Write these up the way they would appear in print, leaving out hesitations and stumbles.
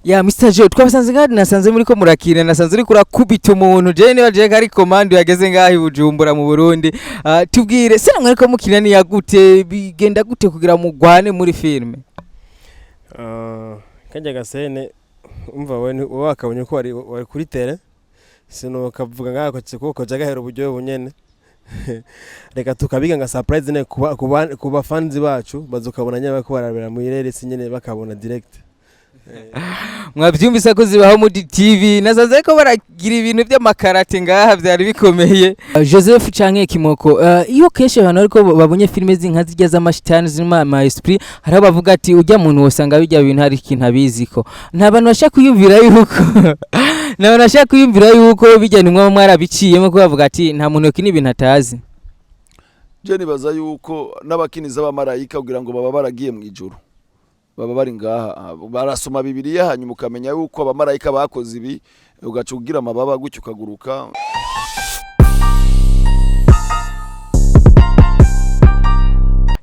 Ya Mr. Joe, twabasanze ngaha, nasanze muri ko murakina, nasanze uriko urakubita umuntu. Je niba je ari commande yageze ngaha i Bujumbura mu Burundi. Tubwire se, namwe ariko mukina ni ya gute, bigenda gute kugira mugwane muri filme? Kajya gascène, umva wowe wakabonye ko wari kuri terrain, sino kavuga ngaho kuko koja gahera uburyohe bunyene. Reka tukabiga nka surprise ne kuba fans bacu, bazokabona nyene bariko barabera mu ireresi nyene, bakabona direct. Mwavyumvise ko zibaho muri TV, nasanze ko baragira ibintu by'amakarate ngaha, byari bikomeye. Joseph canke Kimoko, iyo kenshi abantu ariko babonye filime z'inka zijya z'amashitani zirimo ama esprit, hari abavuga ati ujya muntu wosanga bijya bintu hari ikintu abiziko. Nta bantu bashaka kwiyumvira yuko bijya nimwe mwarabiciyemo, ko bavuga ati nta muntu yokina ibintu atazi. Je nibaza yuko n'abakiniza b'abamarayika kugira ngo baba baragiye mu ijuru, baba bari ngaha barasoma Bibiliya, hanyuma ukamenya yuko abamarayika bakoze ibi, ugaca ugira amababa gutyo ukaguruka.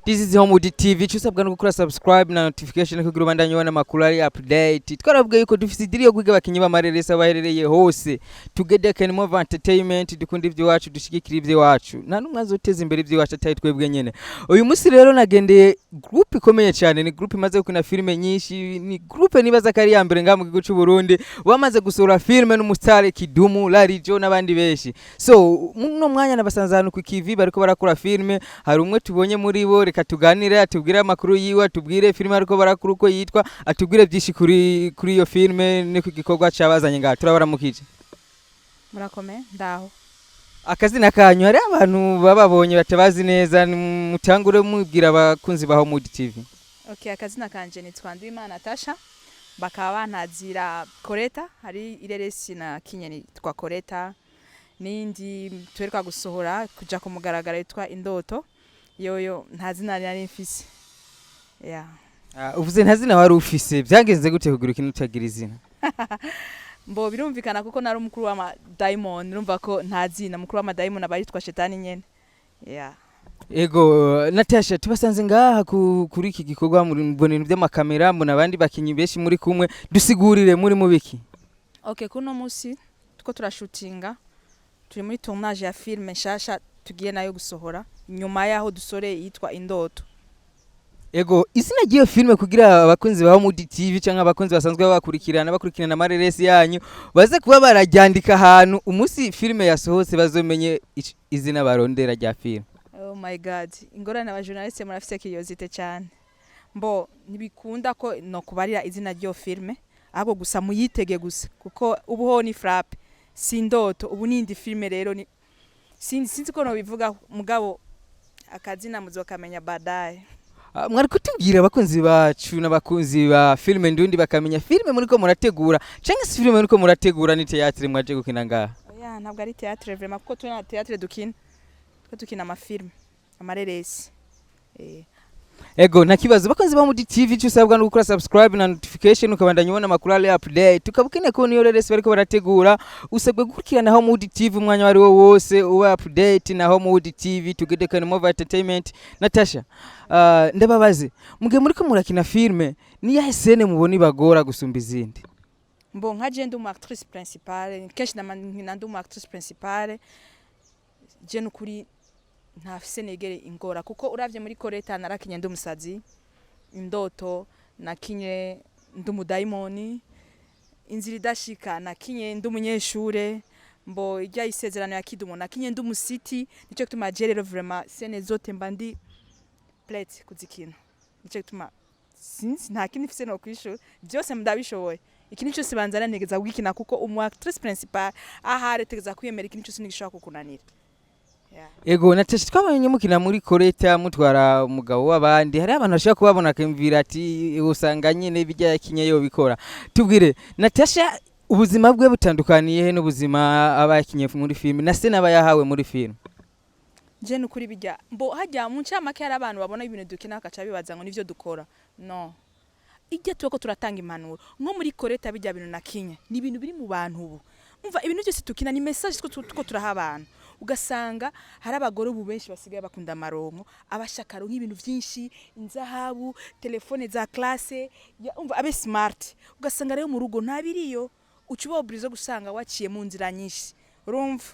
This is Home TV. Icyo usabwa no gukora subscribe na notification kugira ubandanye ubona amakuru ari update. Twaravuga yuko dufise idiri yo kwiga abakinyi b'amareresi aho baherereye hose. Together can move entertainment, dukunda ivy'iwacu, dushigikira ivy'iwacu. Nta n'umwe azoteza imbere ivy'iwacu atari twebwe nyene. Uyu munsi rero nagendeye group ikomeye cyane, ni group imaze gukina filime nyinshi, ni group nibaza ko ari iya mbere ngaha mu gihugu c'u Burundi. Bamaze gusohora filime n'umustar Kidumu, Larijo n'abandi benshi. So muno mwanya nabasanze ahantu ku Kivi bariko barakora filime, hari umwe tubonye muri bo, reka tuganire, atubwire amakuru yiwe, atubwire filime ariko barakora uko yitwa, atubwire byinshi kuri iyo filime no ku gikorwa cabazanye ngaha. Turabaramukije. Murakomeye, ndaho. Akazina kanyu, hari abantu bababonye batabazi neza, mutangure mubwira abakunzi ba Home TV. Okay, akazina kanje nitwa Nduwimana Natasha, bakaba bantazira Koreta. Hari ireresi na kinye nitwa Koreta, n'indi tuheruka gusohora kuja ku mugaragaro yitwa Indoto. Yoyo nta zina nari mfise, yeah. Uvuze nta zina wari ufise, byagenze gute kugira ikintu utagira izina? Mbo birumvikana kuko nari umukuru w'amadayimoni, urumva ko nta zina, umukuru w'amadayimoni aba yitwa Shetani nyene, yeah. Ego Natasha, tubasanze ngaha kuri iki gikorwa, muri mbona ibintu by'amakamera, mbona abandi bakinyi benshi muri kumwe, dusigurire muri mu biki? Okay, kuno musi tuko turashutinga, turi muri tournage ya filme nshasha tugiye nayo gusohora nyuma yaho dusore, yitwa Indoto. Ego, izina ry'iyo filime kugira abakunzi ba Home TV canke abakunzi basanzwe bakurikirana amareresi yanyu baze kuba bararyandika ahantu, umunsi filime yasohotse bazomenye izina barondera rya filime. Oh my God, ingorane aba journaliste murafise curiosité cyane. Mbo ntibikunda ko no kubarira izina ry'iyo filme, ahubwo gusa muyitege gusa, kuko ubu ho ni frappe, si Indoto, ubu ni indi filme. Rero ni sinzi ko nobivuga, mugabo akazina muzokamenya baadaye. Mwari kutubwira abakunzi bacu n'abakunzi ba filime ndundi bakamenya filime muriko murategura, canke si filime muriko murategura, ni théâtre mwaje gukina ngaha? Oya, ntabwo ari théâtre vraiment, kuko turi na théâtre dukina, twe dukina amafilme, amareresi. Ego, nta kibazo. Bakunzi ba Mudi TV, icyo usabwa no gukora subscribe na notification, ukabandanya ubona amakuru ari update, ukaba ukeneye kubona iyo reresi bariko barategura, usabwe gukurikirana aho Mudi TV umwanya wari wo wose, uba update na Home TV. Together can move entertainment. Natasha, ndababaze, mugihe muriko murakina filme, ni yahe scène mubona ibagora gusumba izindi? Mbo nka je ndi umu actrice principale, kenshi nama nkina ndi umu actrice principale. Je nukuri ntafise negere ingora, kuko uravye muri Koreta narakinye ndi umusazi, Indoto nakinye ndi umudayimoni, Inzira idashika nakinye ndi umunyeshure, mbo ijya Isezerano ya Kidumu nakinye ndi umusiti. Nico gituma je rero vraiment scène zote mba ndi prête kuzikina. Nico gituma sinzi, nta kindi mfise no kwishura, byose ndabishoboye. Ikintu cyose banzana ntegeza kugikina, kuko umu actrice principal ahari tegeza kwiyemera, ikintu cyose ntigishobora kukunanira, yeah. Ego Natasha, twabonye mukina muri Koreta mutwara umugabo w'abandi, hari abantu bashobora kubabona akimvira ati usanga nyene bijya yakinye yo bikora. Tubwire Natasha, ubuzima bwe butandukaniye he n'ubuzima aba yakinye muri filime na se n'aba yahawe muri filime? Je nukuri bijya mbo hajya mu ncamake, hari abantu babona ibintu dukina bakaca bibaza ngo nivyo dukora. No ijya tuba ko turatanga impanuro, nko muri Koreta bijya bintu nakinye ni ibintu biri mu bantu ubu. Umva, ibintu byose tukina ni message two turaha abantu. Ugasanga hari abagore ubu benshi basigaye bakunda amaronko, abashaka aronka ibintu vyinshi, inzahabu, telefone za classe, umva abe smart. Ugasanga rero mu rugo ntabiriyo, uca uba obligé gusanga waciye mu nzira nyinshi. Urumva,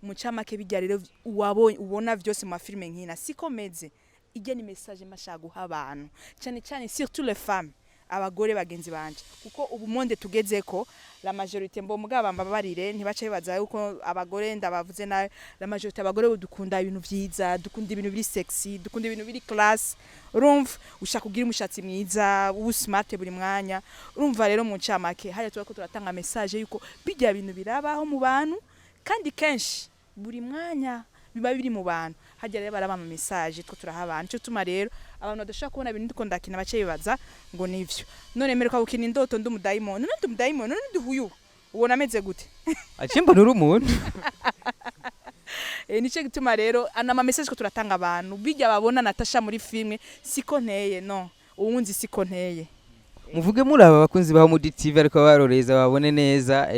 mu ncamake, bijya rero wabonye ubona vyose mu mafilme nkina siko meze. Ijya ni message mashaka guha abantu, cyane cyane surtout les femmes, abagore bagenzi banje, kuko ubu monde tugezeko, la majorité, mbo mugaba mbabarire, ntibace bibaza yuko abagore ndabavuze nabi. La majorité abagore ubu dukunda ibintu vyiza, dukunda ibintu biri sexy, dukunda ibintu biri class. Urumva, ushaka kugira umushatsi mwiza, ubu smart buri mwanya. Urumva rero, mu ncamake, hariya turako turatanga message yuko bijya bintu birabaho mu bantu, kandi kenshi buri mwanya biba biri mu bantu. Hajya rero baraba ama message two turaha abantu. Cyo tuma rero abantu badashobora kubona ibintu ndiko ndakina bace bibaza ngo nivyo. None mperuka gukina Indoto ndi umudayimoni. None ndi umudayimoni? None ndi huyu ubona ameze gute? Aciye mbona uri umuntu. Nico gituma rero ana ma message ko turatanga abantu, bijya babona Natasha muri filme siko nteye. No uwunzi siko nteye. Muvuge muri aba bakunzi ba Mudi TV ariko baroreza babone neza.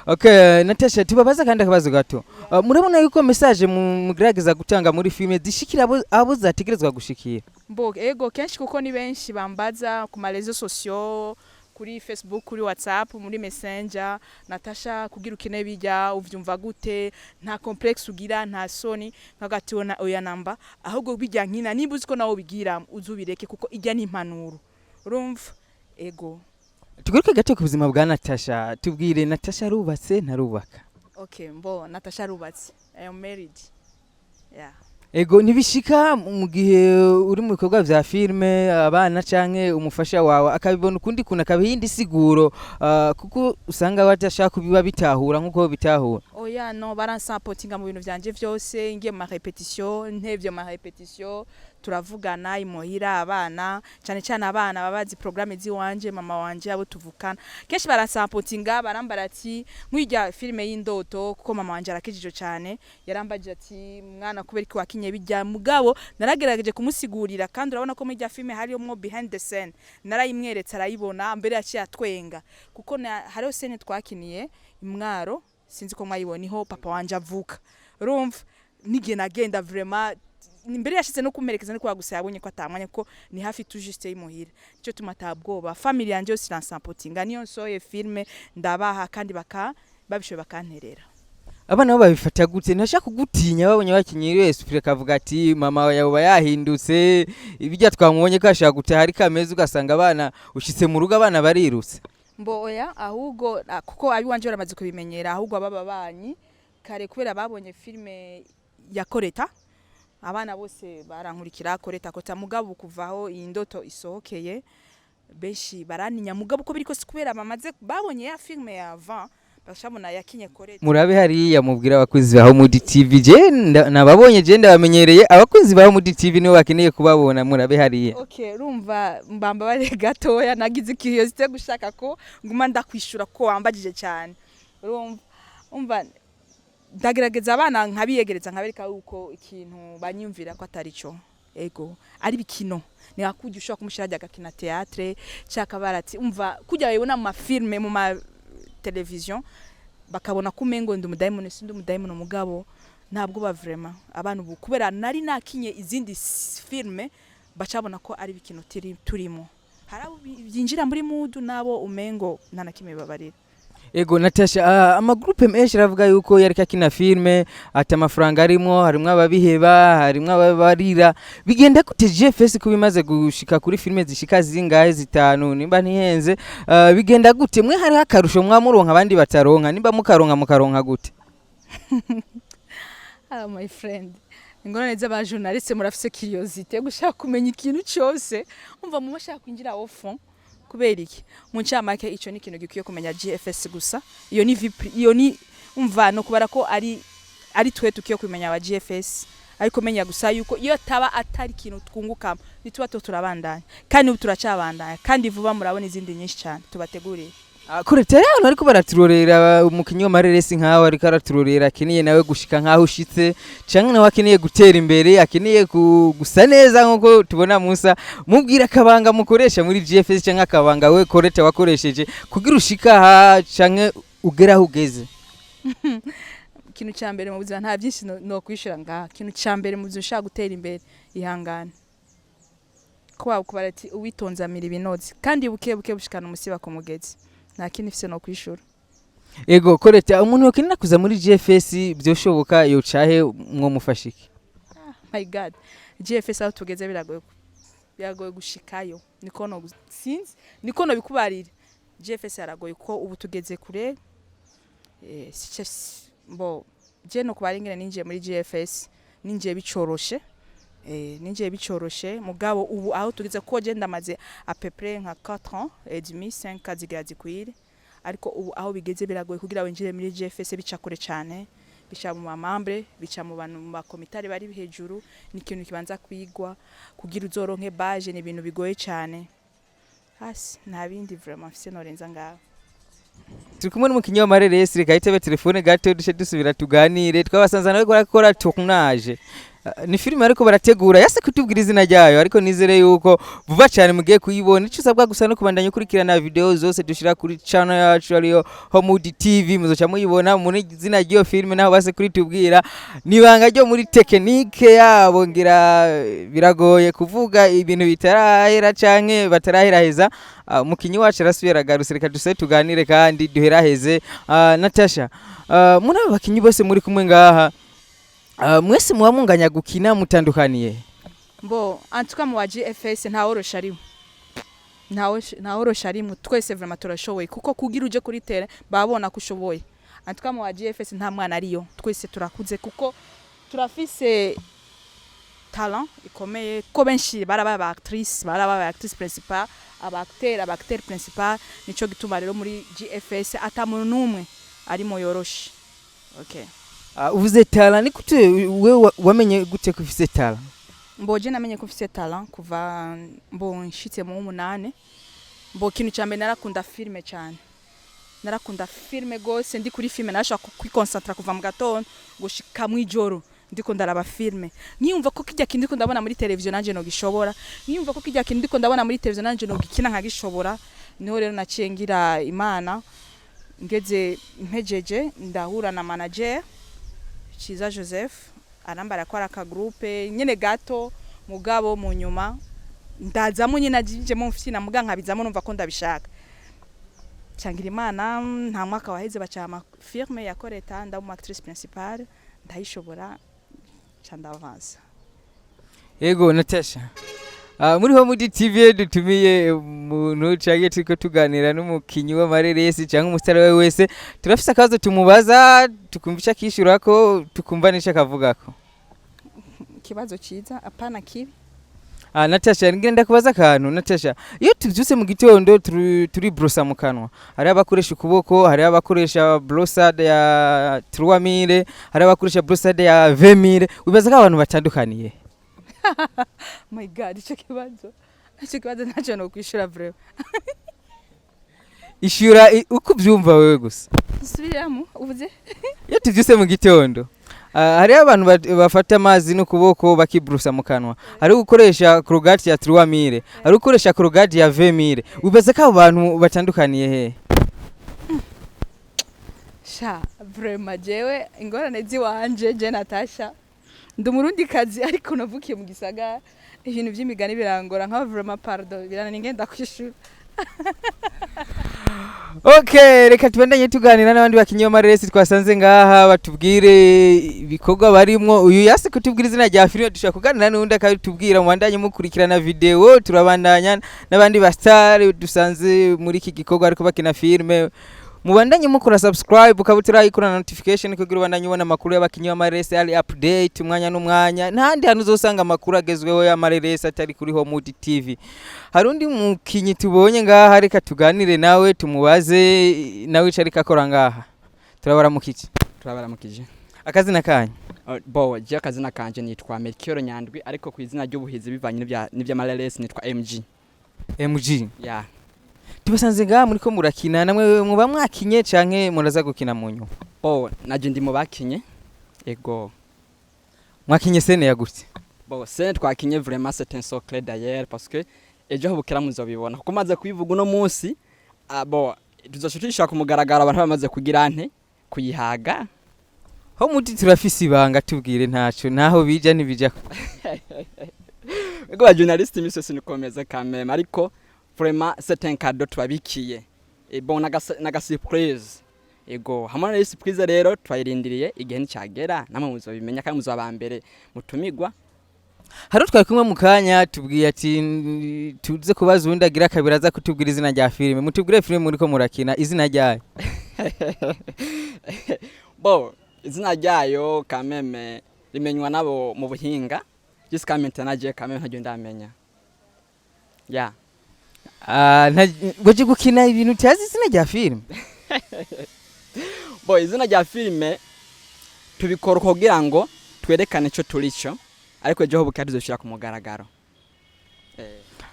Okay, Natasha, tubabaza kandi akabazo gato. Murabona yuko message mugerageza gutanga muri filme zishikira abo zategerezwa gushikira? Mbo ego, kenshi, kuko ni benshi bambaza ku ma réseaux sociaux, kuri Facebook, kuri WhatsApp, muri Messenger: "Natasha, kugira ukine bijya uvyumva gute? Nta complexe ugira, nta soni?" Nkagati ona oya namba, ahubwo bijya nkina, nimba uzi ko nawe ubigira uzubireke, kuko ijya ni impanuro. Urumva, ego. Tugaruke gato ku buzima bwa Natasha. Tubwire, Natasha arubatse, ntarubaka? Okay, mbo Natasha arubatse. I am married, yeah. Ego, ntibishika mu gihe uri mu bikorwa vya filme, abana canke umufasha wawe akabibona ukundi kuntu, akabiha iyindi siguro, kuko usanga badashaka kubiba bitahura nkuko bitahura? Oya, no, baransapotinga mu bintu vyanje vyose. Ngiye mu ma répétition, ntevye mu ma répétition, turavugana imuhira. Abana, cyane cyane abana, baba bazi programme ziwanje, mama wanje, abo tuvukana, kenshi baransapotinga. Barambara ati nk'irya filime y'Indoto, kuko mama wanje arakijije cyane, yarambajije ati: "Mwana, kubera iki wakinye bijya?" Mugabo naragerageje kumusigurira, kandi urabona ko muri irya filime harimo behind the scene, narayimweretse arayibona, mbere yaciye atwenga, kuko hariho scène twakiniye imwaro, sinzi ko mwayibona, niho papa wanje avuka. Urumva, n'igihe nagenda vraiment imbere yashize no kumperekeza, niko gusa yabonye ko atamwanya, ko ni hafi tout juste y'imuhira. Nico tuma atabwoba. Family yanje yose iransapotinga, niyo nsohoye filme ndabaha, kandi baka babishoboye bakanterera. Abana bo babifata gute? Ntashaka kugutinya babonye bakinye esprit, akavuga ati: "Mama yawe yahindutse, ibijya twamubonye ko ashaka gutaha ariko ameze", ugasanga abana ushitse mu rugo abana barirutse? Mbo oya, ahubwo kuko abiwanje baramaze kubimenyera, ahubwo ababa banyi kare kubera babonye filme ya Koreta, abana bose barankurikira Koreta kota. Mugabo kuvaho iyi Ndoto isohokeye, benshi baraninya. Mugabo uko biri kose, kubera bamaze babonye ya filme ya avant, bashabona yakinye Koreta. Murabe hariya, mubwira abakunzi ba Mudi TV. Je nababonye, je ndabamenyereye. Abakunzi ba Mudi TV nibo bakeneye kubabona. Murabe hariya. Okay, urumva, mbamba bare gatoya, nagize curiosité gushaka ko nguma ndakwishura ko wambagije cyane. Urumva, umva, ndagerageza abana nkabiyegereza, nkabereka yuko ikintu banyumvira ko atari cyo, ego ari bikino. Ni akujya ushobora kumushira ajya agakina théâtre cyaka barati, umva, kujya babibona mu mafilme, mu ma television, bakabona ko umengo ndi umudayimoni. Sindi umudayimoni, mugabo ntabwo ba vraiment abantu ubu kubera nari nakinye izindi filme, bacabona ko ari bikino turimo. Hari abo byinjira muri mudu, nabo umengo nta na kimwe babarira. Ego Natasha, amagroupe menshi aravuga yuko yariko akina filme ati amafaranga arimwo, harimwo ababiheba, harimwo ababarira. Bigenda gute GFS kuba imaze gushika kuri filme zishika zingahe, zitanu nimba ntihenze? Bigenda gute? Mwe hariho akarusho mwamuronka abandi bataronka? Nimba mukaronka, mukaronka gute? Ah, my friend, ingorane z'abajournaliste, murafise curiosité yo gushaka kumenya ikintu cyose. Umva, mu bashaka kwinjira au fond kubera iki? Mu ncamake, ico ni ikintu gikwiye kumenya GFS gusa. Iyo ni vie iyo ni, umva, no kubara ko ari twe tukiye kumenya aba GFS, ariko menya gusa yuko iyo taba atari ikintu twungukamo nituba to turabandanya, kandi ubu turacabandanya, kandi vuba murabona izindi nyinshi cyane tubateguriye. Kure tera abantu ariko baraturorera, umukinyi w'amareresi nkawe ariko araturorera, akeneye nawe gushika nkaho ushitse, canke nawe akeneye gutera imbere, akeneye gusa neza nkuko tubona Musa, mubwira akabanga mukoresha muri GFS, canke akabanga we Koreta wakoresheje kugira ushika aha canke ugere aho ugeze. Ikintu Ikintu cya mbere mu buzima, nta byinshi no kwishura ngaha. Ikintu cya mbere mu buzima, ushaka gutera imbere, ihangane. Ko wakubara ati uwitonze amira ibinozi, kandi buke buke bushikana umusiba ku mugezi. Nta kindi mfise no kwishura. Ego Coretta, umuntu yokenera kuza muri GFS byoshoboka, yocahe, mwomufasha iki? My God, GFS aho tugeze biragoye, biragoye gushikayo. Niko no sinzi, niko no bikubarira. GFS yaragoye ko ubu tugeze kure. Bo je no kubara ingene ninjiye muri GFS, ninjiye bicoroshe, ninjiye bicoroshe. Mugabo ubu aho tugeze, ko je ndamaze à peu près nka 4 ans et demi, 5 ans zigira zikwire, ariko ubu aho bigeze biragoye kugira winjire muri GFS. Bica kure cyane, bica mu ma membres, bica mu bantu, mu bakomitari bari hejuru. Ni ikintu kibanza kwigwa kugira uzoronke baje, ni ibintu bigoye cyane. Hasi nta bindi vraiment mfise norenza ngaho. Turi kumwe n'umukinyi w'amareresi, reka yitabe telefone gato duce dusubira tuganire. Twabasanze nawe barakora tournage. Ni filime ariko barategura, yase kutubwira izina ryayo, ariko nizere yuko vuba cyane mugiye kuyibona. Icyo usabwa gusa no kubandanya ukurikirana video zose dushira kuri channel yacu, ariyo Homewood TV, muzoca muyibona muri izina ry'iyo filime. Naho base kuritubwira, nibanga ryo muri technique yabo, ngira biragoye kuvuga ibintu bitarahera canke bataraheraheza. Umukinyi wacu arasubira agarutse, reka duse tuganire kandi duheraheze. Natasha, muri aba bakinyi bose muri kumwe ngaha, mwese muba munganya gukina, mutandukaniye? Mbo en tout cas mu wa GFS ntaworosha arimo, ntaworosha arimo. Twese vraiment turashoboye, kuko kugira uje kuri terrain babona ko ushoboye. En tout cas mu wa GFS nta mwana ariyo, twese turakuze, kuko turafise talent ikomeye, ko benshi barabaye aba actrice, barabaye aba actrice principal, aba acteur, aba acteur principal. Nico gituma rero muri GFS ata muntu numwe arimo yoroshe, okay. Uvuze talent, ni gute wewe wamenye gute ko ufise talent? Mboje namenye ko mfise talent kuva mbo nshitse mu 8. Mbo ikintu cya mbere, narakunda filme cyane, narakunda filme gose. Ndi kuri filme narashaka kwiconcentra kuva mu gatondo gushika mwijoro ndiko ndaraba filme, nkiyumva ko kijya kintu ndiko ndabona muri televiziyo nanje no gishobora, nkiyumva ko kijya kintu ndiko ndabona muri televiziyo nanje no gikina nkagishobora. Niho rero naciye ngira Imana, ngeze mpejeje ndahura na manager Ciza Joseph, arambara ko ari akagroupe nyene gato, mugabo mu nyuma ndazamo nyine ajijemo mfina, muga nkabizamo numva ko ndabishaka. Cangira Imana, nta mwaka waheze baca ama firme ya Coretta, ndaba umu actrice principale, ndayishobora, ca ndavansa. Ego Natasha, muri Homewood TV dutumiye umuntu canke turiko tuganira n'umukinyi w'amareresi canke umusitari we wese, turafise akabazo tumubaza, tukumva ico akishurako, tukumva n'ico akavugako. Ikibazo ciza, apana kibi. Natasha, ngira ndakubaza akantu. Natasha, iyo tuvyutse mu gitondo turi brosa mu kanwa, hariho abakoresha ukuboko, hariho abakoresha brossade ya 3000, hariho abakoresha brossade ya 20000. Wibaza ko abantu batandukaniye? My God, ico kibazo ntacyo no kwishura vraiment. Ishura uko uvyumva wewe gusa. Subiramo uvuze. Iyo tuvyutse mu gitondo, hariho abantu bafata amazi n'ukuboko bakibrusa mu kanwa, hariho gukoresha Colgate ya 3000, hariho gukoresha Colgate ya 20000. Wibaza ko abo bantu batandukaniye hehe? Sha, vraiment jewe ingorane ziwanje, je Natasha ndi umurundi kazi, ariko navukiye mu gisagara, ibintu by'imigani birangora nka vraiment, pardon, biranani ngenda kwishura. Okay, reka tubandanye tuganira n'abandi bakinyi b'amareresi twasanze ngaha, batubwire ibikorwa barimwo. Uyu yase kutubwira izina rya filime, dushobora kuganira n'undi akabitubwira. Mubandanye mukurikirana video, turabandanya n'abandi ba star dusanze muri iki gikorwa ariko bakina filime. Mubandanye mukora subscribe, ukaba utarayikora na notification, kugira ubandanye ubona amakuru y'abakinyi b'amareresi ari update umwanya n'umwanya. Ntahandi hantu uzosanga amakuru agezweho y'amareresi atari kuri Homewood TV. Hari undi mukinyi tubonye ngaha, reka tuganire nawe, tumubaze nawe ico ariko akora ngaha. Turabaramukije. Turabaramukije. Akazina kanyu? Bo je akazina kanje nitwa Melchior Nyandwi, ariko ku izina ry'ubuhizi bivanye n'ivy'amareresi nitwa MG. MG. Ya. Tubasanze ngaha muriko murakina, namwe muba mwakinye canke muraza gukina mu nyuma? Bo naje ndi mu bakinye, ego. Mwakinye scène yagutse? Bo scène twakinye vraiment c'est un secret d'ailleurs, parce que ejo aho bukera muzobibona, kuko maze kubivuga uno munsi, bo tuzoshutisha ku mugaragaro abantu bamaze kugira nte kuyihaga. Ho muti turafise ibanga, tubwire ntaco, naho bija ntibija. Ego, ba journaliste imisi yose nikomeza quand même, ariko vraiment c'est un cadeau tubabikiye. Et bon, naga surprise. Ego, hamwe na surprise rero twayirindiriye, igihe nicagera namwe muzobimenya kandi muzoba mbere mutumigwa. Hari twari kumwe mu kanya, tubwiye ati tuze kubaza uwundi agira kabiri aza kutubwira izina rya filime. Mutubwire filime muriko murakina, izina ryayo. Bon, izina ryayo quand même rimenywa nabo mu buhinga. Jusqu'à maintenant je quand même ntaryo ndamenya, ya. Ah, waje gukina ibintu utazi izina rya filime? Bon, izina rya filime tubikora kugira ngo twerekane ico turi cyo, ariko ejo bukeye tuzoshira ku mugaragaro.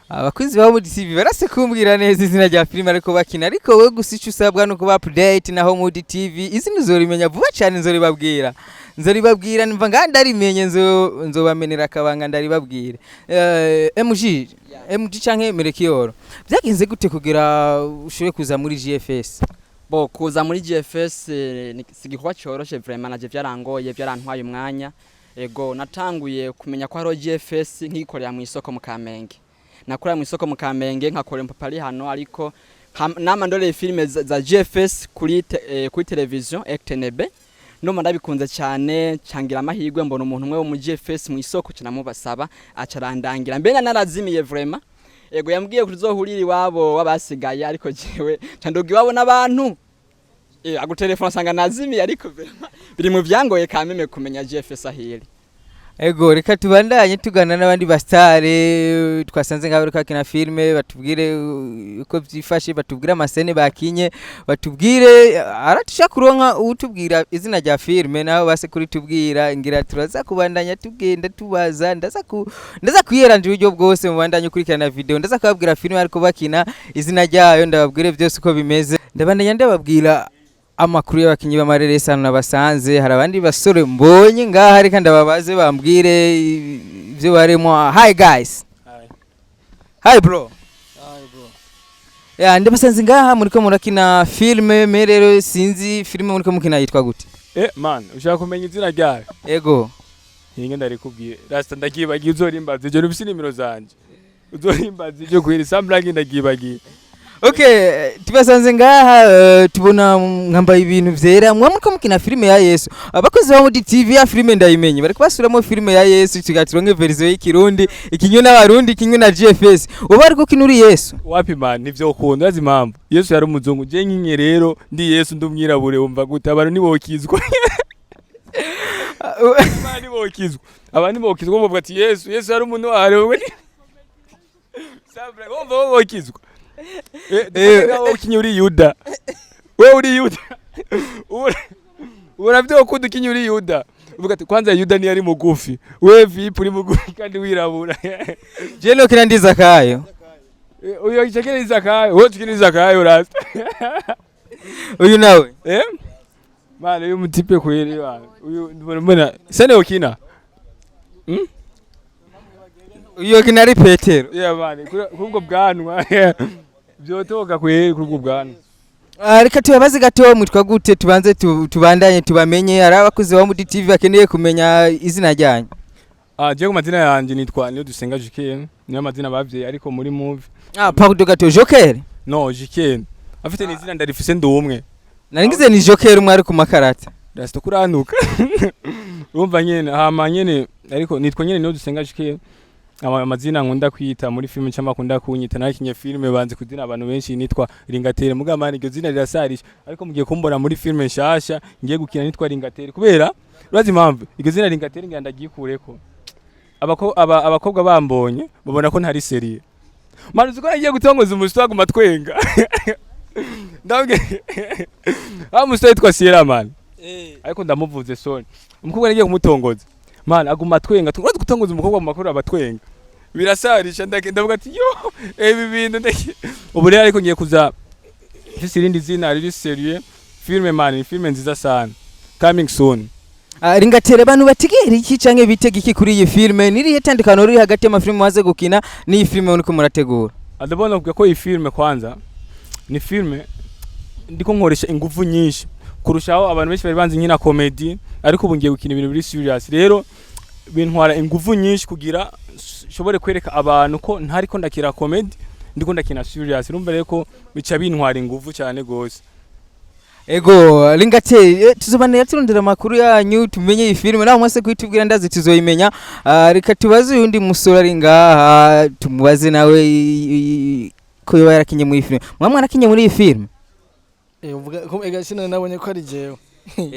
Abakunzi ba Homewood TV barase kumbwira neza izina rya filime ariko bakina, ariko wowe gusa icyo usabwa ni ukuba update na Homewood TV. Izina uzorimenya vuba cyane, nzoribabwira, nzoribabwira. Numva ngaha ndarimenye, nzobamenera akabanga ndaribabwira. MG MG canke Merekiyoro, byagenze gute kugira ushobore kuza muri GFS? Bon, kuza muri GFS si igikorwa cyoroshe vraiment, naje byarangoye, byarantwaye umwanya. Ego, natanguye kumenya ko hariho GFS nkikorera mu isoko mu Kamenge. Nakorera mu isoko mu Kamenge, nkakorera papa ari hano, ariko nama ndoreye filime za GFS kuri television RTNB, ndumva ndabikunze cyane. Cangira amahirwe mbona umuntu umwe wo mu GFS mu isoko, canamubasaba acarandangira. Mbe narazimiye vraiment. Ego, yambwiye ko tuzohurira iwabo w'abasigaye, ariko jewe canduga iwabo n'abantu agutelefona asanga nazimiye, ariko vraiment biri mu vyangoye kameme kumenya GFS ahiri. Ego, reka tubandanye tugana n'abandi basitare twasanze ngaho bariko bakina filime, batubwire uko vyifashe, batubwire ama scènes bakinye, batubwire aratusha kuronka utubwira izina rya filime naho base kuri tubwira. Ngira turaza kubandanya tugenda tubaza, ndaza kwiyeranja uburyo bwose. Mubandanye ukurikirana video, ndaza kubabwira filime ariko bakina izina ryayo, ndababwire byose uko bimeze. Ndabandanya ndababwira amakuru y'abakinyi b'amareresi hano nabasanze. Hari abandi basore mbonye ngaha, reka ndababaze bambwire ibyo barimo. Hi guys. Hi bro. Ya, ndabasanze ngaha muriko murakina filme me, rero sinzi filme muriko mukina yitwa gute? Eh man, ushaka kumenya izina ryayo? Ego. Hinge ndarikubwiye. Rasta, ndagibagiye, uzorimbaza ivyo, nufise nimero zanje. Uzorimbaza ivyo kwiri samblagi, ndagibagiye. Okay, tubasanze ngaha, tubona mwambaye ibintu vyera, mwa muriko mukina filime ya Yesu. Abakozi ba Mudi TV, ya filime ndayimenye, bariko basubiramo filime ya Yesu, tugaturonke version y'ikirundi ikinywe n'abarundi, ikinywe na GFS. Uba ariko kina uri Yesu? Wapi man, nivyo ukunda. Urazi impamvu? Yesu yari umuzungu, je nkinye rero ndi Yesu ndi umwirabure, wumva gute? Abantu ntibokizwa. Abantu ntibokizwa. Abantu ntibokizwa, bavuga ati Yesu, Yesu yari umuntu wahari. Samblagi, wumva bokizwa. Eh, ukinye uri Yuda. Wewe uri Yuda. Uravyo ukunda ukinye uri Yuda. Uvuga ati kwanza Yuda ni yari mugufi. Wewe vipi uri mugufi kandi wirabura? Je no kina ndi Zakayo. Uyo chekere Zakayo, wewe chekere Zakayo rasta. Uyu nawe? Eh? Man, uyu mutipe kweli bana. Uyu mbona mbona sene ukina. Uyu kina ari Petero. Yeah man, kubwo bwanwa. Byotoka kweli kuri ubwo bwanwa. Ah, reka tubabaze gato, mwitwa gute? Tubanze tubandanye tubamenye. Hari abakozi ba Mudi TV bakeneye kumenya izina ryanyu. Ah, je ku mazina yanje nitwa Niyo Dusenga Jiken. Niyo mazina bavyeyi, ariko muri movie Ah, pardon gato, Joker? No, Jiken. Afite n'izina ndarifise ndumwe. Naringize ni Joker umwe ari ku makarata. Rasta kuranuka. Urumva nyene hama nyene, ariko nitwa nyene Niyo Dusenga Jiken. Ama amazina nkunda kwita muri filime cyangwa akunda kunyita, nakinye filime banze kuzina abantu benshi nitwa Ringatere. Mugamana iryo zina rirasarisha, ariko mugiye kumbona muri filime nshasha ngiye gukina nitwa Ringatere, kubera urazi impamvu iryo zina Ringatere ngira ndagikureko. Abakobwa bambonye babona ko ntari sérieux man. Uzi ko nagiye gutongoza umusore aguma twenga? Ndabwe ah, umusore yitwa Sierra man, ariko ndamuvuze, sorry. Umukobwa nagiye kumutongoza man, aguma twenga. Urazi gutongoza umukobwa mu makuru abatwenga birasarisha. Ndavuga ati yo, ibi bintu ubu rero, ariko ngiye kuza mfise irindi zina riri sérieux. Filme man, ni filme nziza sana, coming soon. Ah, Ringatere, abantu bategera iki canke bitega iki kuri iyi filme? Nirihe tandukano riri hagati y'amafilme waze gukina n'iyi filme uriko murategura? Ndabona kuvuga ko iyi filme kwanza ni filme ndiko nkoresha ingufu nyinshi. Kurushaho abantu benshi bari banzi nkina comedy, ariko ubu ngiye gukina ibintu biri serious. Rero bintwara ingufu nyinshi kugira nshobore kwereka abantu ko ntariko ndakina comedy, ndiko ndakina serious. Urumva rero ko bica bintwara ingufu cyane gose. Ego Ringateri, tuzobanira turondera amakuru yanyu tumenye iyi filime naho mwese kuyitubwira ndazi tuzoyimenya. Reka tubaze uyundi musore ari ngaha, tumubaze nawe ko yoba yarakinye muri iyi filime. Mwa mwarakinye muri iyi filime? Eh, uvuga ko ega sina nabonye ko ari jewe.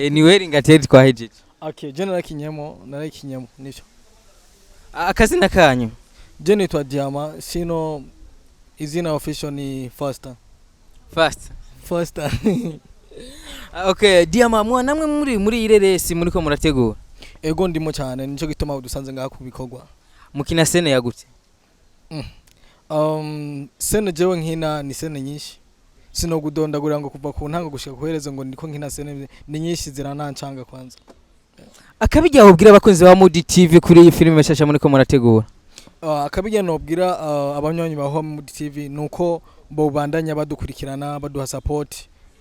Niwe Ringateri twahejeje. Okay, je narakinyemo nivyo. Akazina kanyu? Je nitwa Diama, sino izina official ni Faster. Fast. Faster. Okay, Diama, mwa namwe muri ireresi muriko murategura? Ego, ndimo cyane, nico gituma udusanze ngaha ku bikorwa. Mukina scène yagutse? Scène jewe nkina ni scène nyinshi, sino gudondagura ngo kuva ku ntango gushika kuhereza ngo ndiko nkina scène ni nyinshi, ziranancanga kwanza. Akabijya wobwira abakunzi ba Mudi TV kuri iyi filime nshasha muriko murategura? Akabijya nobwira abanywanyi ba Home TV nuko bobandanya badukurikirana, baduha support,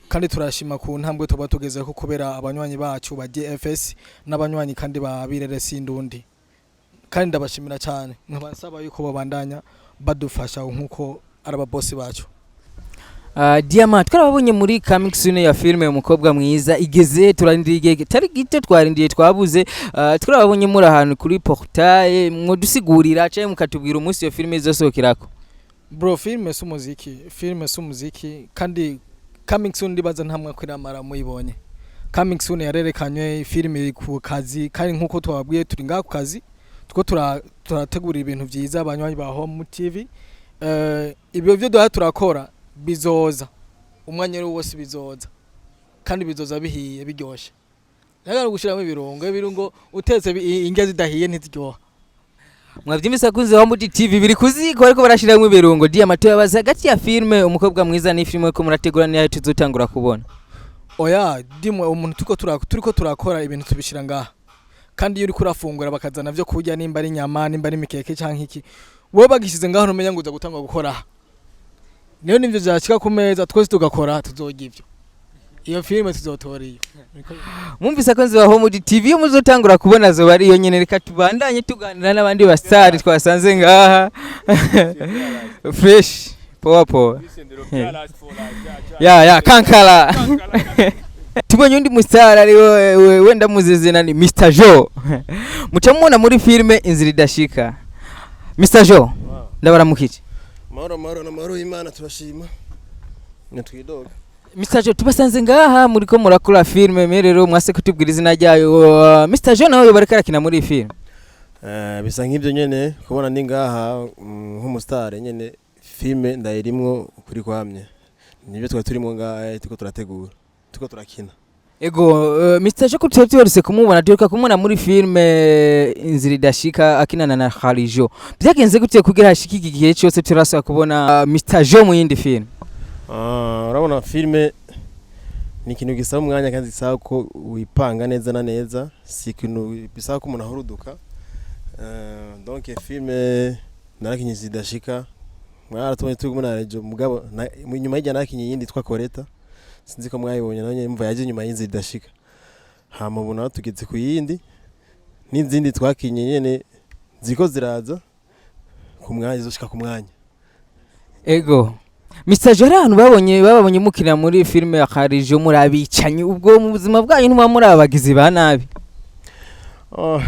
kandi turashima ku ntambwe tuba tugezeho kubera abanywanyi bacu ba GFS n'abanywanyi kandi ba Birere Sindundi, kandi ndabashimira cyane, nkabasaba yuko babandanya badufasha nkuko ari ababosi bacu. Diamant, twarababonye muri coming soon ya filime Umukobwa Mwiza, igeze turarindiriye igihe tari gito, twarindiye twabuze. Twarababonye muri ahantu kuri portail, mwodusigurira canke mukatubwira umunsi iyo filime izosohokerako? Bro, filime si umuziki, filime si umuziki, kandi coming soon ndibaza nta mwaka iramara muyibonye. Coming soon yarerekanywe, filime iri ku kazi, kandi nkuko twababwiye turi ngaha ku kazi two turategura ibintu vyiza abanywanyi ba Home TV. Ibyo byo duha turakora bizoza umwanya ari wose, bizoza kandi bizoza bihiye biryoshe. Naga gushiramo ibirungo, ibirungo utetse indya zidahiye ntiziryoha. Mwavyumvise akunze wa Mudi TV, biri kuziko ariko barashiramwo ibirungo. Diamant, yabaza hagati ya filime Umukobwa Mwiza ni filime ko murategura niyo tuzotangura kubona? Oya, dimwe umuntu turiko turakora ibintu tubishira ngaha, kandi iyo uriko urafungura bakazana vyo kurya, nimba ari inyama, nimba ari imikeke canke iki, wowe bagishize ngaho ntumenya ngo uza gutangwa gukora aha. Niyo nivyo vyashika ku meza twese tugakora, tuzorya ivyo, iyo filime tuzotora iyo. Mwumvise akunze wa Home TV, iyo muzotangura kubona zoba ari iyo nyene. Reka tubandanye tuganira n'abandi basitari twasanze ngaha. Fresh, poa poa, ya ya kankala. Tubonye undi musitari ari wenda muzizina ni Mr Joe, muca mubona muri filime Inzira Idashika. Mr Joe, ndabaramukije. Mahoro, mahoro n'amahoro y'Imana, turashima, ntitwidoga. Mr Joe, tubasanze ngaha muriko murakora filime rero mwase kutubwira izina ryayo. Mr Joe nawe bariko arakina muri iyi filime? Bisa nk'ibyo nyene kubona ndi ngaha nk'umusitari nyene, filime ndayirimwo kuri kwamye, nibyo twari turimo ngaha, turiko turategura, turiko turakina. Ego, Mr Joe, ko tutari tuherutse kumubona, duheruka kumubona muri filime Inzira Idashika akinana na Kharijo. Byagenze gute kugira hashike iki gihe cyose turasaba kubona Mr Joe mu yindi filime? Urabona filime ni ikintu gisaba umwanya kandi gisaba ko wipanga neza na neza, si ikintu bisaba ko umuntu ahuruduka. Donc filime narakinye Zidashika, mwaratubonye turi kumwe na Rejo, mugabo nyuma y'ijya narakinye iyindi yitwa Koreta, sinzi ko mwayibonye, nayo nyene mva yaje nyuma y'Inzira Idashika. Hama ubu naho tugeze ku yindi, n'izindi twakinye nyene ziko ziraza ku mwanya, zizoshika ku mwanya. Ego Mr Joe, hari ahantu babonye mukina muri filime ya Kharijo muri abicanyi. Ubwo mu buzima bwanyu ntimuba muri abagizi ba nabi? Oh.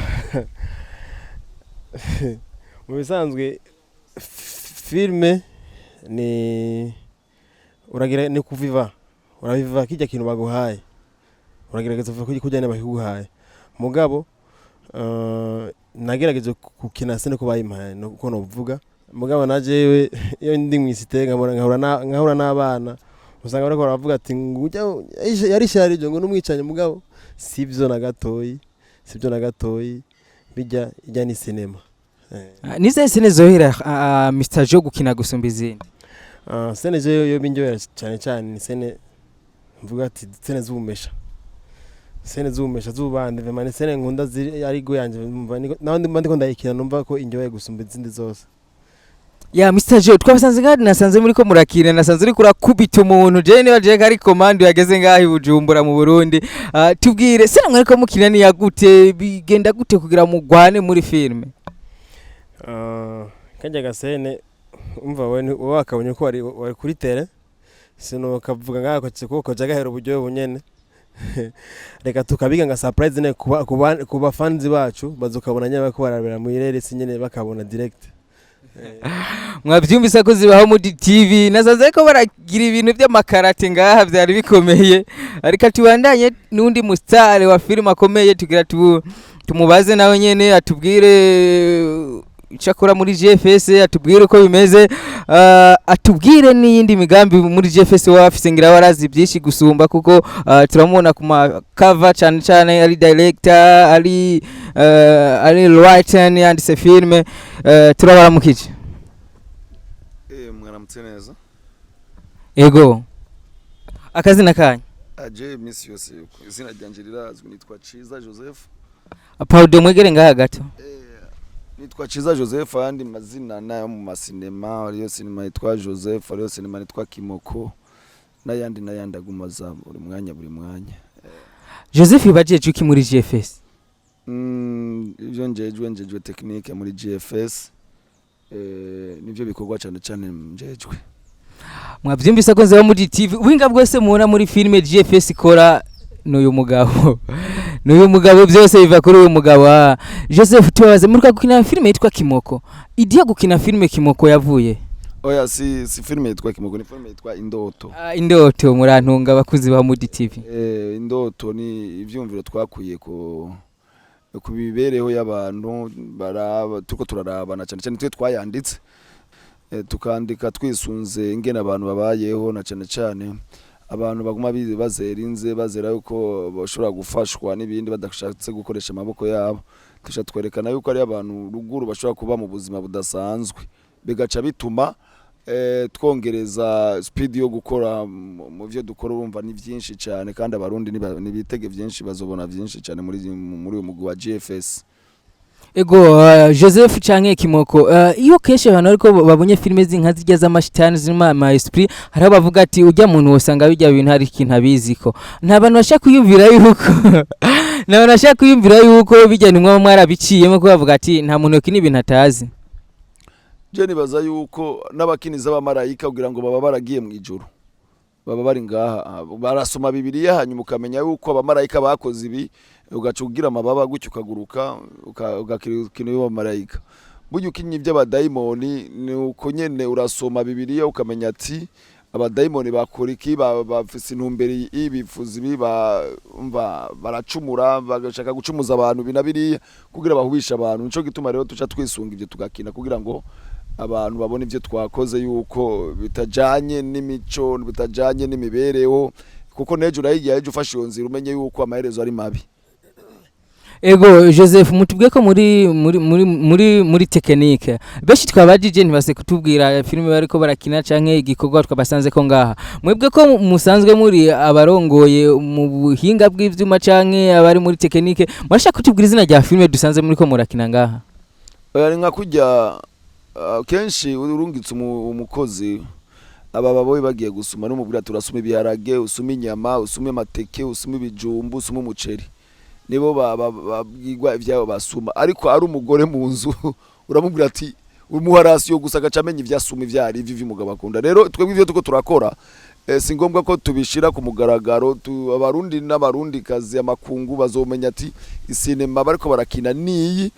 Mu bisanzwe filme ni uragira ni kuviva, uraviva kijya kintu baguhaye, uragerageza kuva kujya ne bakiguhaye. Mugabo nagerageje gukina scène ko bayimpaye uko novuga, mugabo na jewe iyo ndi mw'isite nkabona nkahura n'abana, usanga bariko baravuga ati ngo ujya yari sharije ngo n'umwicanyi, mugabo sivyo na gatoyi, sibyo na gatoyi, bijya ijya ni sinema. Nizihe scène zohera Mr Joe gukina gusumba izindi? Scène je yo binjyohera cyane cyane ni scène mvuga ati scène z'ubumesha, scène z'ubumesha z'ububande, vraiment ni scène nkunda ziri ari go yanje, numva naho ndimo ndiko ndayikina numva ko indyoheye gusumba izindi zose. Ya Mr. Joe, twabasanze ngaha, nasanze muri ko murakina, nasanze uri kurakubita umuntu. Je niba je ari commando yageze ngaha i Bujumbura mu Burundi. Tubwire se, namwe ariko mukina ni yagute, bigenda gute kugira mugwane muri filme? Kajya ga scène, umva wowe wakabonye ko wari kuri terrain, sinukavuga ngaho ko koja gahera uburyohe bunyene. Reka tukabiga nka surprise ne kuba fans bacu, bazokabona nyine bariko barabera mu ireresi nyene, bakabona direct. Mwabyumvise ko zibaho muri TV, nasanze ko baragira ibintu by'amakarate ngaha, byari bikomeye. Ariko tubandanye n'undi musitari wa filime akomeye, tugira tumubaze nawe nyene atubwire icyo akora muri GFS, atubwire uko bimeze, atubwire n'iyindi migambi muri GFS waba afise. Ngira warazi byinshi gusumba, kuko turamubona ku ma cover cyane cyane ari director, ari writer, yanditse filime. Turabaramukije. Mwaramutse neza. Ego, akazina kanyu? Aje iminsi yose izina ryanje rirazwi, nitwa Ciza Joseph. Pardon, mwegere ngaha gato. Nitwa Ciza Joseph, ayandi mazina nayo mu masinema hariyo sinema yitwa Joseph, hariyo sinema yitwa Kimoko, n'ayandi n'ayandi agumaza buri mwanya buri mwanya. Joseph, bajeje iki muri GFS? Ivyo njejwe technique muri GFS, nivyo bikorwa cyane cyane njejwe. Mwabyumvise ko nzaba muri TV, ubuhinga bwose mubona muri filime GFS ikora n'uyu mugabo, n'uyu mugabo, byose biva kuri uyu mugabo. Joseph, tubabaze, muri gukina filime yitwa Kimoko, idea gukina filime Kimoko yavuye? Oya, si filime yitwa Kimoko, ni filime yitwa Indoto. Indoto, murantunga abakuzi ba Mudi TV. Indoto ni ivyumviro twakuye ku mibereho y'abantu baraba, turiko turarabana cyane cyane twe twayanditse, tukandika twisunze ingene abantu babayeho, na cyane cyane abantu baguma bazera inze, bazera yuko bashobora gufashwa n'ibindi badashatse gukoresha amaboko yabo. Tuca twerekana yuko ari abantu ruguru bashobora kuba mu buzima budasanzwe, bigaca bituma twongereza speed yo gukora mu vyo dukora. Urumva ni byinshi cyane, kandi Abarundi nibitege byinshi, bazobona byinshi cyane muri uyu mugwi wa GFS. Ego, Joseph canke Kimoko, iyo kenshi abantu ariko babonye filime z'inka zijya z'amashitani zirimo ama esprit, hariho bavuga ati ujya muntu wosanga bijya bintu hari ikintu abiziko. Nta bantu bashaka kwiyumvira yuko, nta bantu bashaka kwiyumvira yuko bijya nimwe mwarabiciyemo, ko bavuga ati nta muntu yokina ibintu atazi. Je nibaza yuko n'abakiniza b'abamarayika kugira ngo baba baragiye mu ijuru baba bari ngaha, barasoma Bibiliya, hanyuma ukamenya yuko abamarayika bakoze ibi, ugaca ugira amababa gutyo ukaguruka, ugakina abamarayika. Burya ukinnye iby'abadayimoni ni uko nyene, urasoma Bibiliya ukamenya ati abadayimoni bakora iki, bafise intumbero iyi, bifuza ibi, umva baracumura, bagashaka gucumuza abantu ibi na biriya kugira bahubishe abantu. Nico gituma rero tuca twisunga ivyo tugakina kugira ngo abantu babone ivyo twakoze yuko bitajanye n'imico, bitajanye n'imibereho, kuko nejo urayigiye, ejo ufashe iyo nzira umenye yuko amaherezo ari mabi. Ego Joseph, mutubwiye ko muri technique, benshi twabajije ntibase kutubwira filime bariko barakina canke igikorwa twabasanze ko ngaha. Mwebwe ko musanzwe muri abarongoye mu buhinga bw'ivyuma canke abari muri technique, murashaka kutubwira izina rya filime dusanze muri ko murakina ngaha? Oya, ni nka kurya kenshi urungitse umukozi, aba baboyi bagiye gusuma, n'umubwira ati urasuma ibiharage, usuma inyama, usuma amateke, usuma ibijumbu, usuma umuceri, nibo babwirwa ivyabo basuma. Ariko ari umugore mu nzu, uramubwira ati umuha ration gusa, agaca amenya ivyo asuma ivyo ari ivyo umugabo akunda. Rero twebwe ivyo turiko turakora, si ngombwa ko tubishira ku mugaragaro. Abarundi n'Abarundikazi, amakungu bazomenya ati isinema bariko barakina niyi,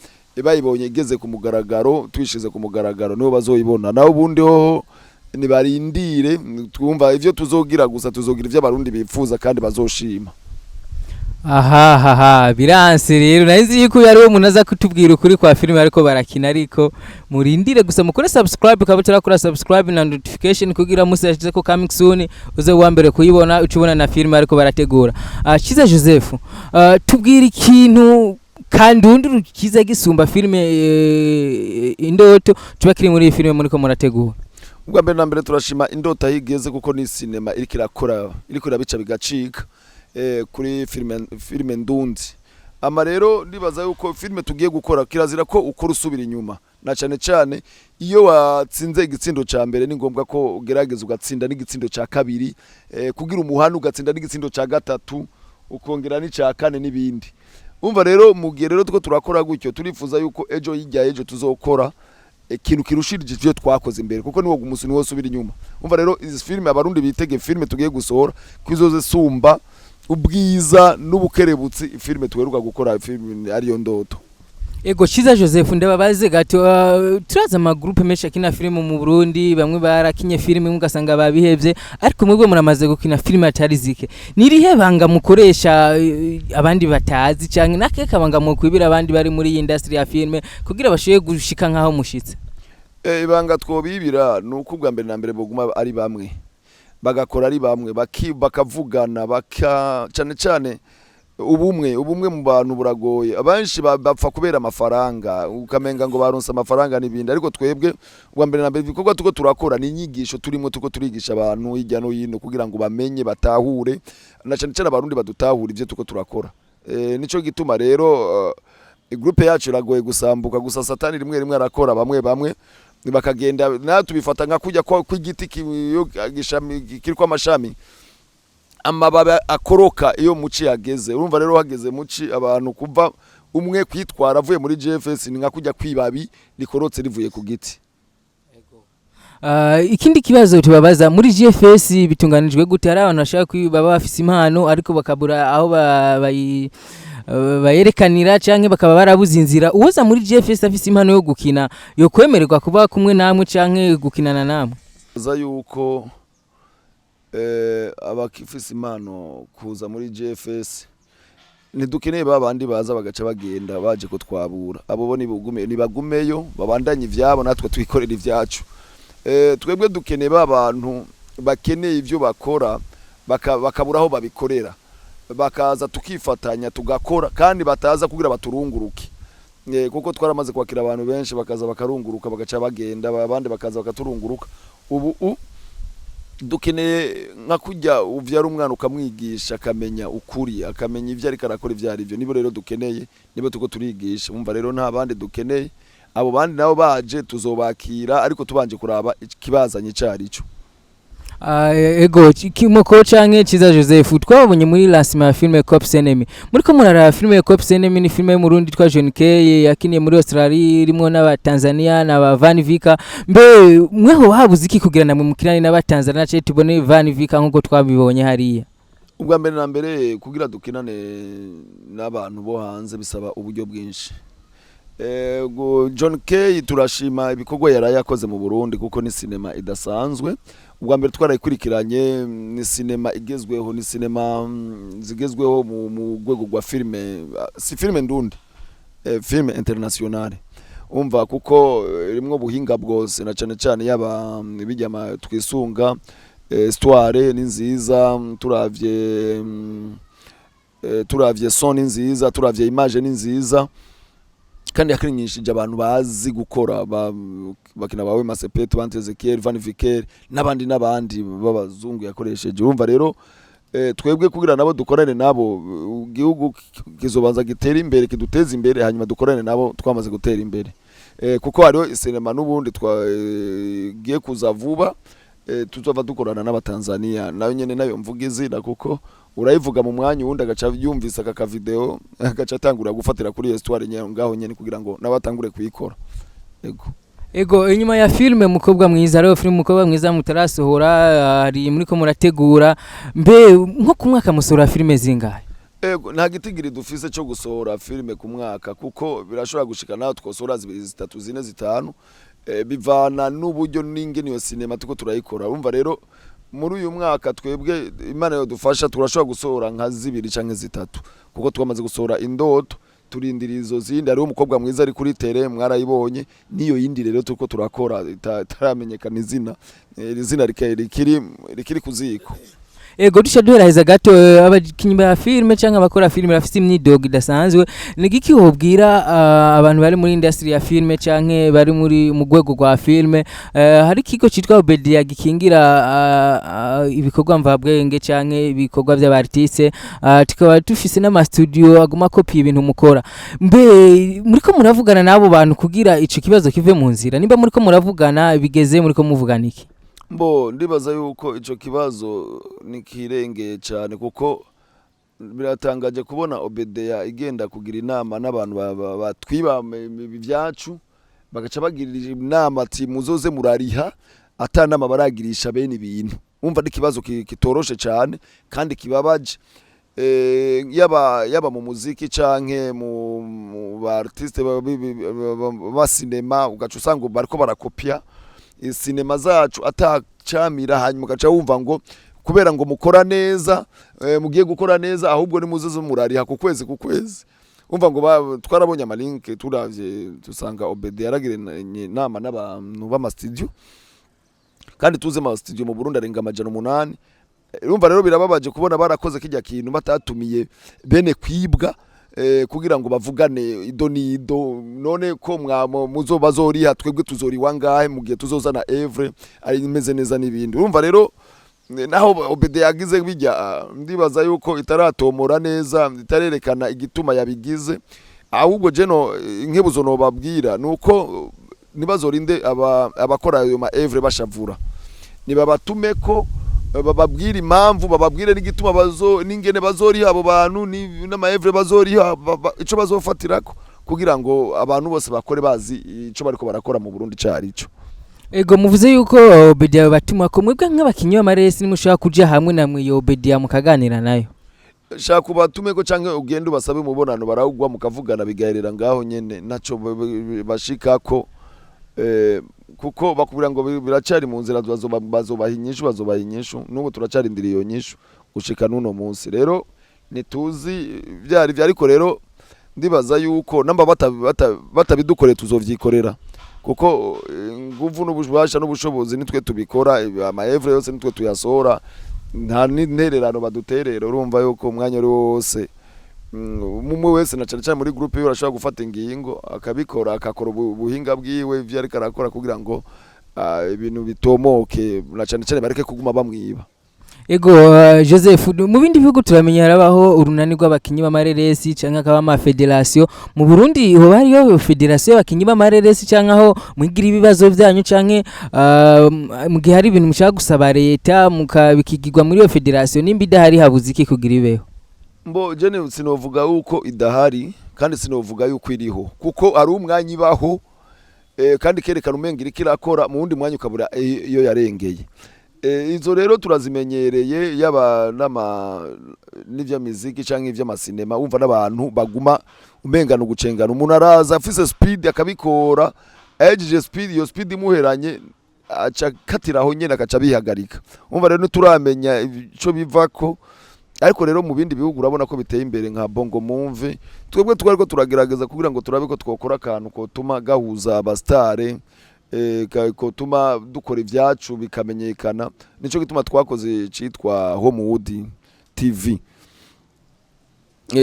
bayibonye igeze ku mugaragaro, tuyishize ku mugaragaro nibo bazoyibona. Naho ubundi hoho nibarindire, twumva ivyo tuzogira gusa, tuzogira ivyo Abarundi bifuza kandi bazoshima. Aha haha, biranse rero, nari yuko yari uwo muntu aza kutubwira ukuri kwa filime ariko barakina. Ariko murindire gusa, mukore subscribe, ukaba utarakora subscribe na notification kugira musashize ko coming soon uze uwa mbere kuyibona, ucubona na filime ariko barategura. Kiza Joseph, tubwira ikintu kandi undi kiza gisumba filime Indoto tuba kiri muri iyi filime muriko murategura. Ubwa mbere na mbere turashima Indoto aho igeze, kuko ni sinema iriko irakora, iriko irabica bigacika kuri filime ndundi. Ama rero ndibaza yuko filime tugiye gukora, kirazira ko ukora usubira inyuma. Na cane cane iyo watsinze igitsindo ca mbere, ni ngombwa ko ugerageza ugatsinda n'igitsindo ca kabiri, kugira umuhana ugatsinda n'igitsindo ca gatatu, ukongera n'ica kane n'ibindi. Umva rero, mu gihe rero two turakora gutyo, turifuza yuko ejo hirya ejo tuzokora ikintu kirushirije ivyo twakoze imbere, kuko niwo umusi niwo subira inyuma. Umva rero, izi filime Abarundi bitege, filime tugiye gusohora kwizoze sumba ubwiza n'ubukerebutsi filime tuheruka gukora, filime ariyo Ndoto. Ego, Ciza Joseph, ndababaze gato. Turazi amagroupe menshi akina filime mu Burundi, bamwe barakinye filime ugasanga babihevye, ariko mwebwe muramaze gukina filime atari zike. Nirihe banga mukoresha abandi batazi, canke nake kabanga mukwibira abandi bari muri iyi industry ya filime kugira bashobore gushika nkaho mushitse? Ibanga twobibira ni uko ubwa mbere na mbere boguma ari bamwe, bagakora ari bamwe, bakavugana, cane cane ubumwe mu bantu buragoye. Abenshi bapfa kubera amafaranga, ukamenga ngo baronse amafaranga n'ibindi. Ariko twebwe ubwa mbere na mbere ibikorwa tuko turakora ni inyigisho turimo, tuko turigisha abantu hirya no hino kugira ngo bamenye, batahure, na cane cane Abarundi badutahure ivyo tuko turakora. Nico gituma rero groupe yacu iragoye gusambuka. Gusa Satani rimwe rimwe arakora, bamwe bamwe bakagenda, natwe tubifata nka kujya kw'igiti iyo gishami kiriko amashami, amababi akoroka iyo muci yageze. Urumva rero, hageze muci, abantu kuva umwe kwitwara avuye muri GFS ni nka kujya kwibabi rikorotse rivuye ku giti. Ikindi kibazo tubabaza, muri GFS bitunganijwe gute? Hari abantu bashaka baba bafise impano ariko bakabura aho bayerekanira, canke bakaba barabuze inzira. Uwoza muri GFS afise impano yo gukina, yo kwemererwa kuba kumwe namwe canke gukinana namwe? Za yuko abakifise impano kuza muri GFS, ntidukeneye ba bandi baza bagaca bagenda baje kutwabura. Abo bo nibugume, nibagumeyo babandanye ivyabo, natwe twikorera ivyacu. Twebwe dukeneye ba bantu bakeneye ivyo bakora bakabura aho babikorera, bakaza tukifatanya tugakora, kandi bataza kugira baturunguruke. Kuko twaramaze kwakira abantu benshi bakaza bakarunguruka bagaca bagenda, abandi bakaza bakaturunguruka. Ubu dukeneye nka kujya uvyara umwana ukamwigisha akamenya ukuri, akamenya ivyo ariko arakora ivyo ari byo. Nibo rero dukeneye, nibo tuko turigisha. Umva rero, nta bandi dukeneye. Abo bandi nabo baje tuzobakira, ariko tubanje kuraba ikibazanye ico arico. Ego Kimoko canke Ciza Joseph, twabonye muri lancement ya filme Cops Enemy. Muriko muraraba filme Cops Enemy, ni filme y'Umurundi twa John Kay yakiniye muri Australia, irimwo n'aba Tanzania n'aba Van Vika. Mbe mweho habuze iki kugira namwe mukinane n'aba Tanzania ce tubone Van Vika nkuko twabibonye hariya? Ubwa mbere na mbere, kugira dukinane n'abantu bo hanze bisaba uburyo bwinshi. John Kay turashima ibikorwa yaraye yakoze mu Burundi, kuko ni sinema idasanzwe. Ubwa mbere twarayikurikiranye, ni sinema igezweho, ni sinema zigezweho mu rwego rwa filime, si filime ndundi, filime internationale. Umva, kuko irimwo buhinga bwose, na cane cane yaba bijya twisunga, histoire ni nziza, turavye turavye son ni nziza, turavye image ni nziza, kandi yakinyishije abantu bazi gukora bakina bawe Masepetu, Bante Ezekiel, Van Vicker n'abandi n'abandi b'abazungu yakoresheje. Urumva rero, twebwe kugira nabo dukorane nabo, igihugu kizobanza gitera imbere, kiduteza imbere, hanyuma dukorane nabo twamaze gutera imbere. Kuko hariho sinema n'ubundi twagiye kuza vuba, tuzova dukorana n'Abatanzania, nayo nyene nayo mvuga izina, kuko urayivuga mu mwanya uwundi agaca yumvise aka kavideo agaca atangura gufatira kuri iyo histoire nyene ngaho nyene kugira ngo nawe atangure kuyikora. Ego. Ego, inyuma ya filme Mukobwa Mwiza, hariho filme Mukobwa Mwiza mutarasohora, hari muriko murategura. Mbe nko ku mwaka musohora filme zingahe? Ego, nta gitigiri dufise cyo gusohora filime ku mwaka, kuko birashobora gushika naho twosohora zibiri, zitatu, zine, zitanu, bivana n'uburyo n'ingene iyo sinema tuko turayikora. Urumva rero, muri uyu mwaka twebwe Imana yodufasha turashobora gusohora nka zibiri canke zitatu, kuko twamaze gusohora Indoto, turindira izo zindi. Hariho Umukobwa Mwiza ari kuri tele, mwarayibonye, n'iyo yindi rero turiko turakora itaramenyekana izina, izina rikiri ku ziko. Ego, duca duheraheza gato, abakinyi ba filime canke abakora filime bafise imyidogo idasanzwe. Ni giki wobwira abantu bari muri industry ya filime canke bari muri mu rwego rwa filime? Hari ikigo citwa Obedia gikingira ibikorwa mvabwenge canke ibikorwa vy'aba artiste, tukaba dufise n'ama studio aguma kopiye ibintu mukora. Mbe muriko muravugana n'abo bantu kugira ico kibazo kive mu nzira? Nimba muriko muravugana, bigeze muriko muvugana iki? Mbo ndibaza yuko ico kibazo nikirengeye cyane, kuko biratangaje kubona Obedeya igenda kugira inama n'abantu batwiba ibyacu, bagaca bagirira inama ati muzoze murariha, ata nama baragirisha bene ibintu. Umva, ni ikibazo kitoroshe cyane kandi kibabaje. Yaba mu muziki canke mu ba artiste ba sinema, ugaca usanga bariko barakopia sinema zacu atacamira, hanyuma ugaca wumva ngo kubera ngo mukora neza, mugiye gukora neza, ahubwo ni muze murariha ku kwezi ku kwezi. Umva ngo twarabonye ama link, turavye dusanga Obede yaragiranye inama n'abantu b'ama studio, kandi tuzi ama studio mu Burundi arenga 800. Urumva rero birababaje kubona barakoze kijya kintu batatumiye bene kwibwa, kugira ngo bavugane ido nido. None ko muzo bazoriha, twebwe tuzoriwa ngahe mu gihe tuzozana œuvre ari imeze neza n'ibindi? Urumva rero, naho Obede yagize bijya, ndibaza yuko itaratomora neza, itarerekana igituma yabigize. Ahubwo jeno inkebuzo nobabwira nuko nibazorinde abakora ayo ma œuvre bashavura, nibabatume ko bababwire impamvu, bababwire n'igituma bazo n'ingene bazoriha abo bantu n'ama œuvre bazoriha, ico bazofatirako, kugira ngo abantu bose bakore bazi ico bariko barakora mu Burundi carico. Ego, muvuze yuko Obedia batuma ko mwebwe nk'abakinyi b'amaresi nimushobora kuja hamwe namwe iyo Obedia mukaganira nayo? Shaka ubatumeko canke ugende ubasabe umubonano, barawugwa mukavugana, bigaherera ngaho nyene, naco bashikako, kuko bakubwira ngo biracari mu nzira, bazobaha inyishu, bazobaha inyishu. N'ubu turacarindiriye iyo nyishu gushika n'uno munsi. Rero ntituzi vyari vyo, ariko rero ndibaza yuko namba batabidukoreye tuzovyikorera, kuko inguvu n'ububasha n'ubushobozi nitwe tubikora, ama œuvre yose nitwe tuyasohora, nta n'intererano baduterera. Urumva yuko umwanya uri wose, umwe wese na cane cane muri groupe yiwe arashobora gufata ingingo akabikora, akakora ubuhinga bwiwe ivyo ariko arakora kugira ngo ibintu bitomoke, na cane cane bareke kuguma bamwiba. Ego, Joseph, mu bindi bihugu turamenya harabaho urunani rw'abakinyi b'amareresi canke akaba ama fédération. Mu Burundi hoba hariyo fédération y'abakinyi b'amareresi, canke aho mwigira ibibazo vyanyu, canke mu gihe hari ibintu mushaka gusaba leta mukabikigirwa muri iyo fédération? Nimba idahari, habuze iki kugira ibeho? Mbo jene sinovuga yuko idahari, kandi sinovuga yuko iriho, kuko ari umwanya ibaho, kandi kerekana umenga iriko irakora, mu wundi mwanya ukabura iyo yarengeye. Izo rero turazimenyereye, yaba n'ama n'ivy'amiziki canke ivy'amasinema. Wumva n'abantu baguma umengana ugucengana, umuntu araza afise speed akabikora, ahejeje speed, iyo speed imuheranye aca katiraho nyene, akaca bihagarika. Umva rero ntituramenya ico bivako. Ariko rero mu bindi bihugu urabona ko biteye imbere, nka Bongo Movie. Twebwe twariko turagerageza kugira ngo turabe ko twokora akantu kotuma gahuza abastare, kotuma dukora ivyacu bikamenyekana. Nico gituma twakoze citwa Homewood TV.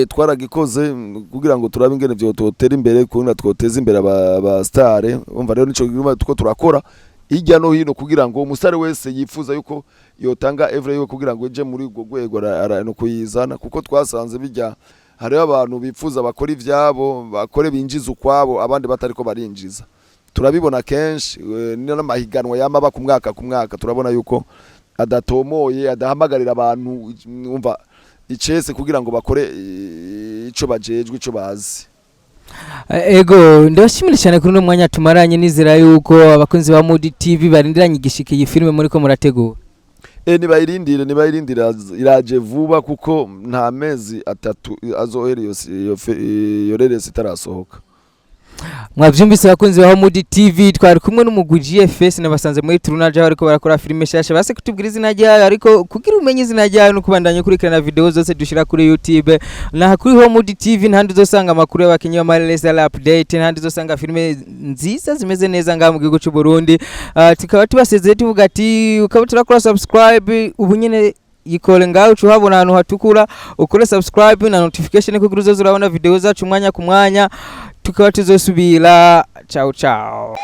Twaragikoze kugira ngo turabe ingene vyo twotera imbere, kugira twoteza imbere aba star. Umva rero nico gituma tuko turakora hirya no hino, kugira ngo umusare wese yifuza yuko yotanga œuvre yiwe kugira ngo ije muri urwo rwego no kuyizana, kuko twasanze bijya hariho abantu bifuza bakora ivyabo, bakore binjiza ukwabo, abandi batariko barinjiza. Turabibona kenshi, n'amahiganwa yama aba ku mwaka ku mwaka, turabona yuko adatomoye, adahamagarira abantu, umva, icese kugira ngo bakore ico bajejwe, ico bazi. Ego, ndabashimira cyane kuri uno mwanya tumaranye. Nizera yuko abakunzi ba Mudi TV barindiranye igishika iyi filime muriko murategura. Nibayirindire, nibayirindire, iraje vuba, kuko nta mezi 3 azohera iyo reresi itarasohoka. Mwavyumvise abakunzi ba Mudi TV, twari kumwe n'umugwi GFS, nabasanze muri tournage aho ariko barakora filime shasha. Base kutubwira izina ryayo, ariko kugira umenye izina ryayo no kubandanya ukurikirana video zose dushira kuri YouTube na kuri Mudi TV. Ntandi uzosanga amakuru y'abakinyi b'amareresi ari update, ntandi uzosanga filime nziza zimeze neza ngaha mu gihugu cy'u Burundi. Tukaba tubasezeye tuvuga ati ukaba turakora subscribe ubu nyene. Yikore ngaho, uca uhabona ahantu hatukura, ukore subscribe na notification kugira uzoze urabona video zacu umwanya ku mwanya. Tukaba tuzosubira. Ciao ciao.